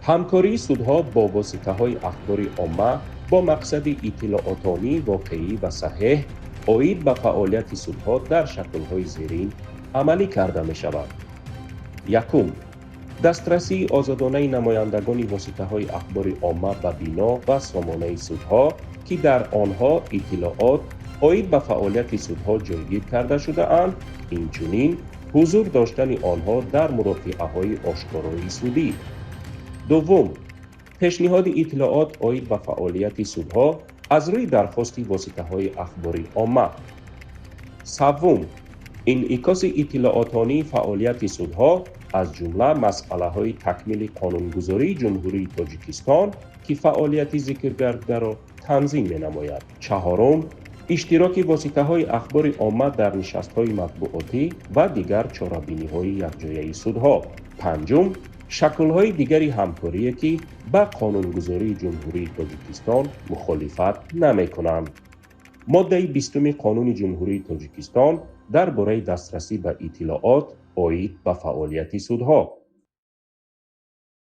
Ҳамкории судҳо бо воситаҳои ахбори омма бо мақсади иттилоотонии воқеӣ ва саҳеҳ оид ба фаъолияти судҳо дар шаклҳои зерин амалӣ карда мешавад. Якум: дастрасии озодонаи намояндагони воситаҳои ахбори омма ба бино ва сомонаи судҳо, ки дар онҳо иттилоот оид ба фаъолияти судҳо ҷойгир карда шудаанд, инчунин ҳузур доштани онҳо дар мурофиаҳои ошкорои судӣ. Дуввум: пешниҳоди иттилоот оид ба фаъолияти судҳо аз рӯи дархости воситаҳои ахбори омма. Саввум: инъикоси иттилоотонии фаъолияти судҳо, аз ҷумла масъалаҳои такмили қонунгузории Ҷумҳурии Тоҷикистон, ки фаъолияти зикргардидаро танзим менамояд. Чаҳорум: иштироки воситаҳои ахбори омма дар нишастҳои матбуотӣ ва дигар чорабиниҳои якҷояи судҳо. Панҷум: шаклҳои дигари ҳамкорие, ки ба қонунгузории Ҷумҳурии Тоҷикистон мухолифат намекунанд. Моддаи 20-уми Қонуни Ҷумҳурии Тоҷикистон дар бораи дастрасӣ ба иттилоот оид ба фаъолияти судҳо.